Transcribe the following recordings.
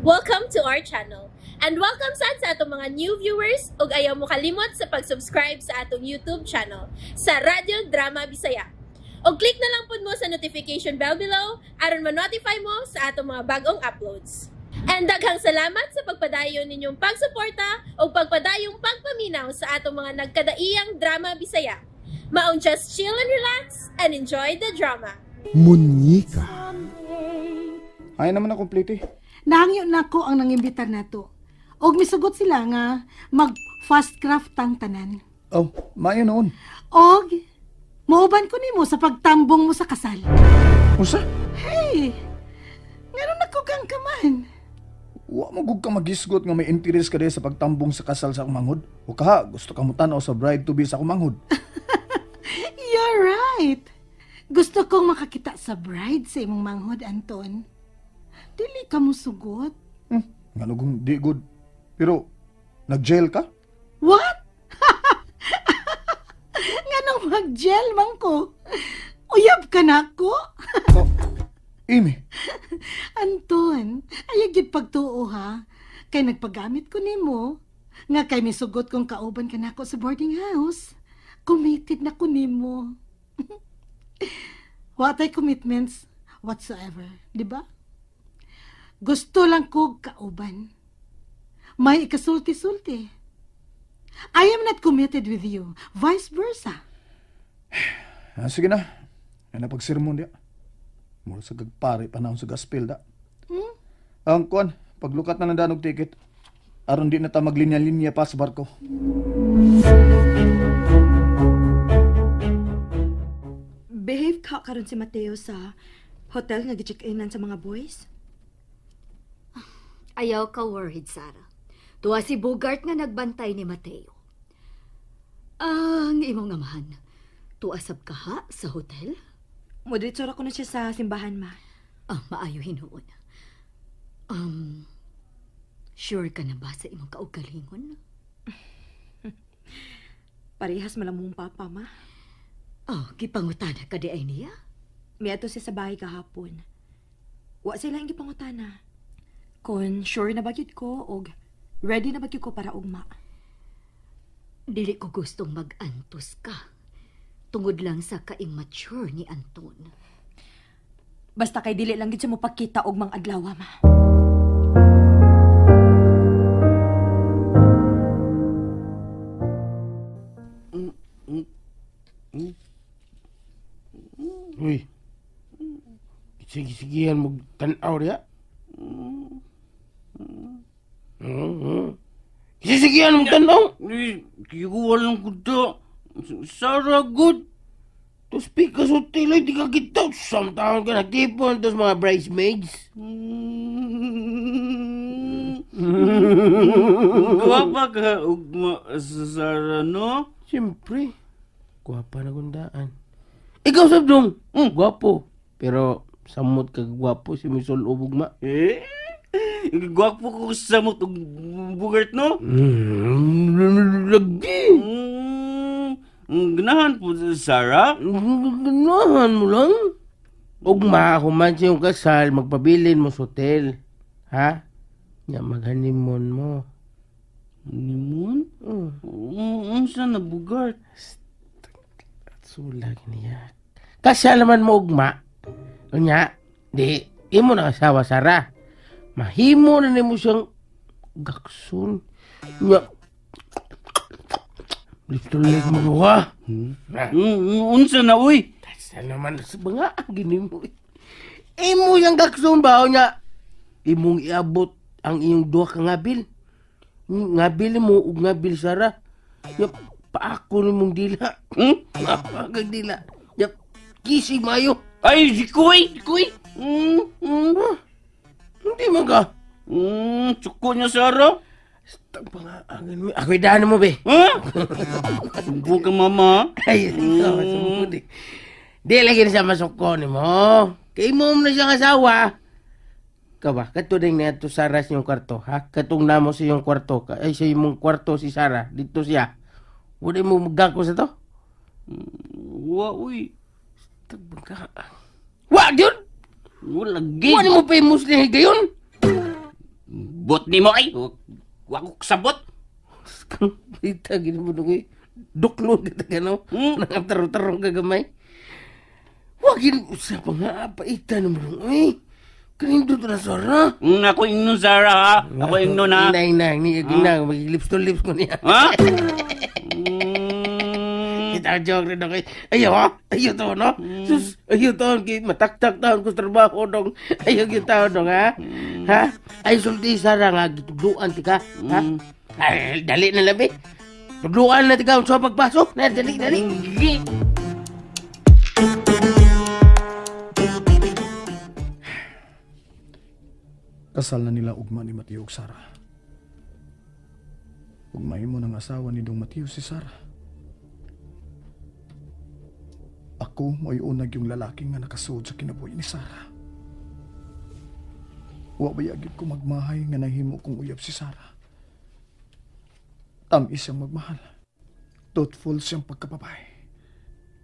Welcome to our channel. And welcome sad sa atong mga new viewers ug ayaw mo kalimot sa pag-subscribe sa atong YouTube channel sa Radyo Drama Bisaya. Og click na lang pud mo sa notification bell below aron ma-notify mo sa atong mga bagong uploads. And daghang salamat sa pagpadayon ninyong pagsuporta ug pagpadayong pagpaminaw sa atong mga nagkadaiyang drama Bisaya. Maong just chill and relax and enjoy the drama. Munyika. Ay naman na complete eh. Nahangyo nako ang nangimbitar nato. Og misugot sila nga mag fast craft tang tanan. Oh, maayo noon. Og muuban ko nimo sa pagtambong mo sa kasal. Usa? Hey, ngano nagkugang ka man? Wa mo gud ka magisgot nga may interes ka sa pagtambong sa kasal sa akong manghod. O kaha, gusto ka mo tan-aw sa bride to be sa akong manghod. You're right. Gusto kong makakita sa bride sa imong manghod, Anton. Dili ka mo sugot. Ngano kung di good. Pero, nag-jail ka? What? Nganong mag-jail man ko? Uyab ka na ako? Oh, Amy. Anton, ayaw gyud pagtuo ha. Kay nagpagamit ko nimo. Nga kay misugot kong kauban ka nako sa boarding house. Committed na ko nimo. Wa tay commitments whatsoever, di ba? Gusto lang ko kauban. May ikasulti-sulti. I am not committed with you. Vice versa. Ah, sige na. Ay napagsermon diya. Mura sa gagpare panahon sa gospel da. Hmm? Ang kuan, paglukat na ng danog ticket. Aron di na ta maglinya-linya pa sa barko. Behave ka karon si Mateo sa hotel nga gi-check-inan sa mga boys. Ayaw ka worried, Sarah. Tuwa si Bogart nga nagbantay ni Mateo. Ang imong amahan, tuwa sab ka ha sa hotel? Modritso ra ko na siya sa simbahan, ma. Ah, maayo hinuon. Sure ka na ba sa imong kaugalingon? Parehas man mong papa, ma. Oh, gipangutana ka di ay niya? Miadto siya sa bahay kahapon. Wa sila ang gipangutana. Kon sure na ba gyud ko og ready na ba gyud ko para ugma. Dili ko gustong mag-antos ka. Tungod lang sa ka-immature ni Anton. Basta kay dili lang gyud siya mopakita og mang adlaw, ma. Uy. Sige-sigihan mo tan-aw riya. Sige-sigihan mo tan-aw. Kikuha lang ko da. Sarah, good. Tapos pika sa hotel, di ka kita. Samtaon ka nagtipon, tapos mga bridesmaids. Gwapa ka ugma sa Sarah, no? Siyempre. Gwapa na gundaan. Ikaw, Sabdong. Gwapo. Pero samot ka gwapo si Misol Ubugma. Eh? Gwapo ko samot og Bugart, no? Lagi. Ganahan po, Sarah? Ganahan mo lang. Ugma, human siyang kasal, magpabilin mo sa hotel. Ha? Ya, mag-honeymoon mo. Honeymoon? Unsa na, Bugart? Sulag niya. Kasal naman mo, ugma. Unya, di, imo na asawa, Sarah. Mahimo na nimo siyang gaksun. Nya, lip-to-lip mo ka. Unsa na, uy? Sa naman sa mga gini mo. Imo siyang gaksun ba? Unya, imong iabot ang iyong duha ka ngabil. Ngabil mo ug ngabil, Sarah. Nya, paako nimong dila. Paakang dila. Nya, kisig mayo. Ay, si Kuy! Kuy! Hindi man ka. Tsuko niya, Sarah. Ako'y daan mo, be. Ha? Sumbo ka, mama. Ay, ikaw, sumbo di. Di lagi na siya masuko ni mo. Kay mo na siyang asawa. Ka ba? Katong na ito, Sarah, sa iyong kwarto, ha? Katong namo sa iyong kwarto. Ay, sa iyong kwarto si Sarah. Dito siya. Wala mo magako sa to? Wa, uy. Wa, yun! Wala, lagi. Wala mo famous na higayon? Bot nimo ay. Wa ko kasabot. Kita gini mo dong eh. Duklon kita ka no. Nangatarong-tarong ka gamay. Wagin sa nga paita na mo dong eh. Kanindot na Sara. Ako ingnon Sara ha. Ako ingnon ha. Inang, inang. Inang. Mag-lips to lips ko niya. Ha? Kita joke rin ako. Ayaw ha? Ayaw to no? Sus, ayaw to. Mataktak taon ko sa trabaho dong. Ayaw kita dong ha? Ha? Ay sulti Sara nga. Gitugduan tika. Ha? Ay, dali na labi. Tugduan na tika sa pagpasok. Na, dali, dali. Kasal na nila ugma ni Mateo ug Sara. Ugmay mo ng asawa ni Dong Mateo si Sara. Ako mo'y unag yung lalaki nga nakasuod sa kinabuhi ni Sara. Wa bayagid ko magmahay nga nahimo kong uyab si Sara. Tamis siyang magmahal. Thoughtful siyang pagkababae.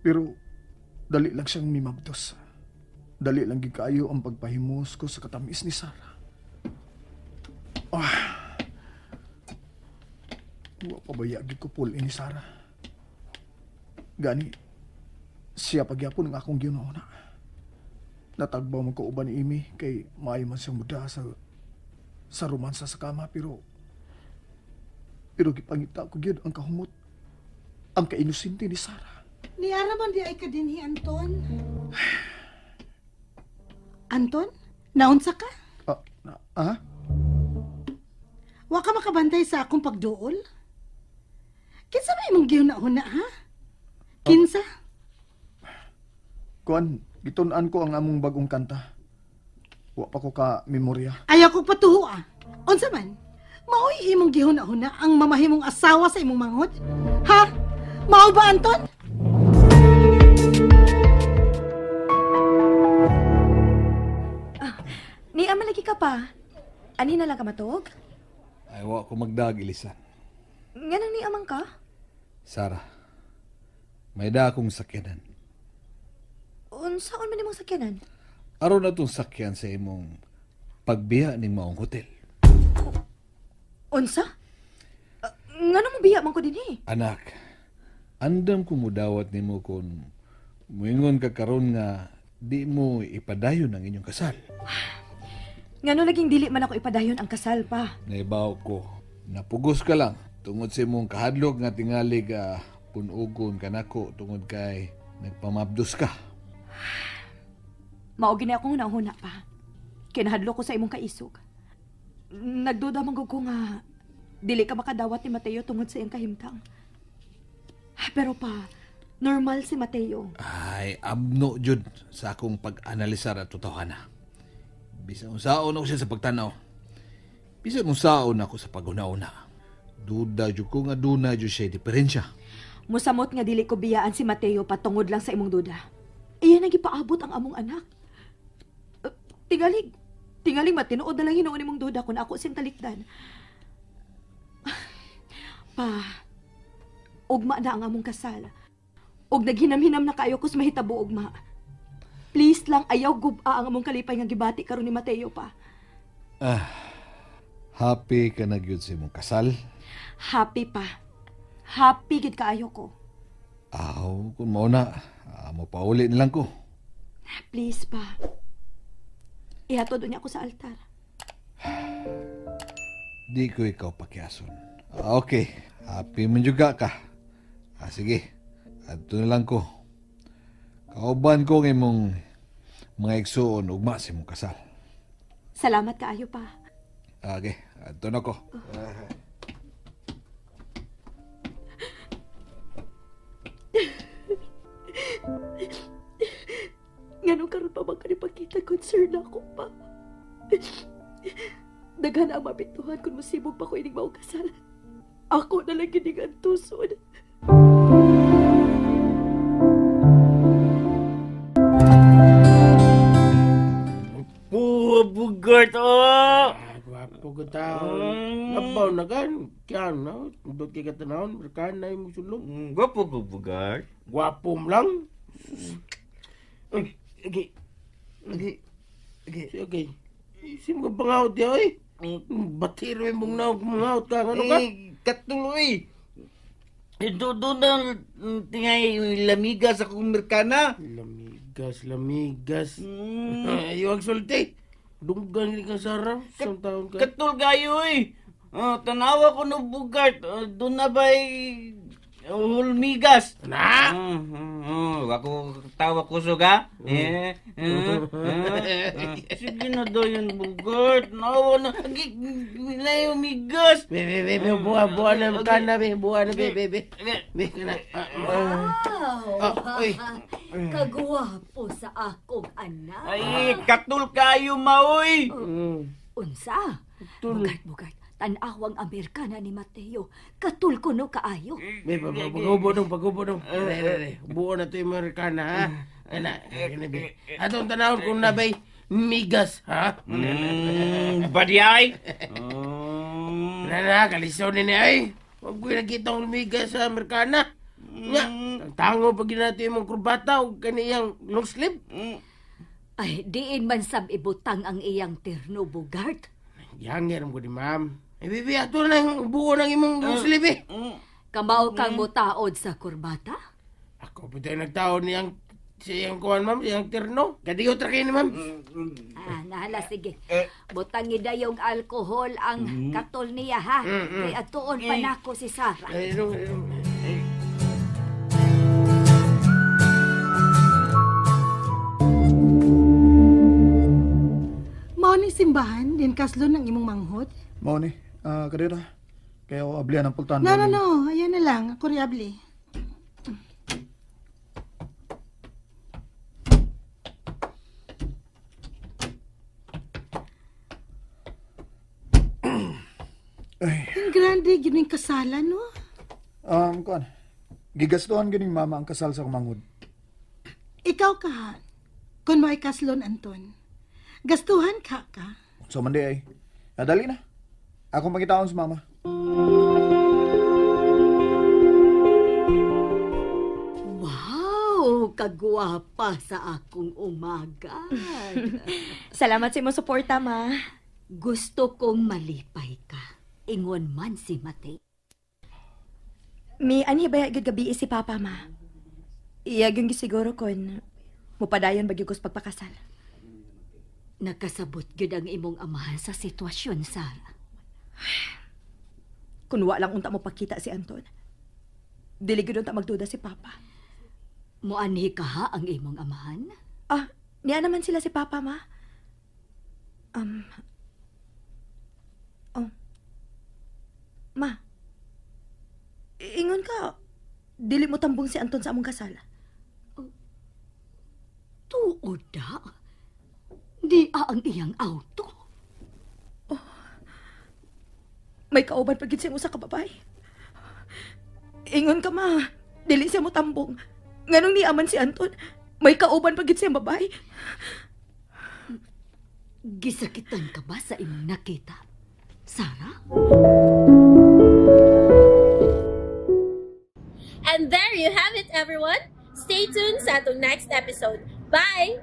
Pero dali lang siyang mimabdos. Dali lang gikayo ang pagpahimos ko sa katamis ni Sara. Ah. Wa pa bayagid ko pull ni Sara. Gani, siya pagyapon ang akong giuna-una. Natagbaw man ko uban ni Amy kay maayo man siyang muda sa romansa sa kama pero gipangita ko gyud ang kahumot, ang kainosente ni Sara. Niara man di ay ka dinhi, Anton. Anton, naunsa ka? Ah? Wa ka makabantay sa akong pagduol? Kinsa ba imong gihuna-huna, ha? Kinsa? Kuan, gitun-an ko ang among bagong kanta. Wa pa ko ka memorya. Ayaw ko patuho, ah. Unsa man? Maoy imong gihuna-huna ang mamahimong asawa sa imong manghod? Ha? Mao ba, Anton? Ni amalagi ka pa. Ani na lang ka matuog? Ay, wa ko magdag, Elisan. Nganong ni amang ka? Sara, may da akong sakyanan. Unsaon man imong sakyanan? Aron na itong sakyan sa imong pagbiya ning maong hotel. Unsa? Ngano mo biya man ko dinhi? Anak, andam ko mudawat nimo kon muingon ka karon nga di mo ipadayon ang inyong kasal. Ngano laging dili man ako ipadayon ang kasal pa. Naibaw ko, napugos ka lang tungod sa imong kahadlok nga tingali ka punugon kanako tungod kay nagpamabdos ka. Mao gini akong hunahuna pa. Kinahadlok ko sa imong kaisog. Nagduda man ko nga dili ka makadawat ni Mateo tungod sa iyang kahimtang. Pero pa, normal si Mateo. Ay, abno jud sa akong pag-analisar at totohana. Bisan unsaon ako siya sa pagtanaw. Bisan unsaon ako sa paghuna-una. Duda jud ko nga duna jud siya diferensya. Musamot nga dili ko biyaan si Mateo patungod lang sa imong duda. Iya nagipaabot ang among anak. Tingalig matinuod na lang hinuon imong duda kung ako siyang talikdan. Pa, ugma na ang among kasal. Og naghinam-hinam na kaayo kus mahitabo ugma. Please lang, ayaw guba ang among kalipay nga gibati karon ni Mateo pa. Ah, happy ka na gyud sa imong kasal? Happy pa. Happy gid kaayo ko. Aw, kung mao na, mo pauli na lang ko. Please pa. Ihatod unya ko sa altar. Di ko ikaw pakiason. Okay, happy man juga ka. Sige, adto na lang ko. Kauban ko ng imong mga igsuon ugma sa imong kasal. Salamat kaayo pa. Okay, adto na ko. Nganong karon pa man ka nipakita, concern ako pa. Daghan ang mapiktuhan kung musibog pa ko ining maong kasal. Ako na lang gining antuson. Puro bugart, oh! Gwapo ko taon. Nabaw na kan. Kaya na, doon kay katanahon, merkaan na yung sulong. Gwapo ko, bugart. Gwapo mo lang. Okay. Okay. Okay. Okay. Sino ka bangaw diya, eh? Batiro imong naog mga ka ano ka? Eh, katuloy. Doon na tingay lamigas akong Amerikana. Lamigas, lamigas. Ayaw ang sulti. Dunggan ni ka Sara. Isang taon ka. Katul gayo eh. Tanawa ko no Bugart. Doon na ba'y hulmigas? Na? Ako tawa kusog ha? Sige na daw yun, Bugart. Nawa na. Migas. Be, be, be, buha, buha na kana, be, buha na, be, be, be. Be, kana. Wow! Uy. Kagwapo sa akong anak. Ay, katul kayo, maoy. Unsa? Bugart, Bugart. Tan-awang Amerikana ni Mateo. Katul ko no kaayo. Be, pagubo dong, pagubo dong. Re, re, re. Buo na to yung Amerikana, ha? Ana, kana, be. Atong tanawon kung nabay migas, ha? Badiyay. Na, kalisaw ni ay. Huwag ko nakita ang migas sa Amerikana. Nga, tango pag ginato yung kurbata o kaniyang long sleeve. Ay, diin man sab ibutang ang iyang terno, Bugart. Yangir mo di, ma'am. Ay, bibi, ato na yung buo ng imong long sleeve, eh. Kamao kang mutaod sa kurbata? Ako po tayo nagtaon niyang siyang kuhan, ma'am, siyang terno. Kadiyo tra kayo ni, ma'am. Ah, nahala, sige. Butang idayong alkohol ang katol niya, ha? Kay atuon pa nako si Sarah. Ay, no, ay. Mao ni simbahan, din kaslon ng imong manghod? Mao ni, kadira. Kaya ako ablihan ang pultahan. No, no, no. Ayan na lang. Ako rin abli. Ay. Ang grande, yun yung kasalan, no? Kuan. Gigastuhan ganing mama ang kasal sa kumangod. Ikaw ka, ha? Kung may kaslon, Anton. Gastuhan ka ka. So, mandi ay. Dali na. Akong pangitaon sa mama. Wow! Kagwapa sa akong umaga. Salamat sa imong suporta, ma. Gusto kong malipay ka. Ingon man si Mateo. Mi anhi ba gyud gabi si Papa, ma? Iya gyud gisiguro kon mupadayon ba gyud ko sa pagpakasal. Nakasabot gyud ang imong amahan sa sitwasyon, Sarah. Kun wa lang unta mo pakita si Anton, dili gyud unta magduda si Papa. Moanhi ka ha ang imong amahan? Ah, niya naman sila si Papa, ma. Oh. Ma, ingon ka, dili mo tambong si Anton sa among kasal. Tuod da. Di ang iyang auto. Oh. May kauban pa gid siyang usa ka babae. Ingon ka, ma, dili siya mo tambong. Nganong niaman si Anton, may kauban pa gid siyang babae. Gisakitan ka ba sa imong nakita, Sarah? And there you have it, everyone. Stay tuned sa atong next episode. Bye!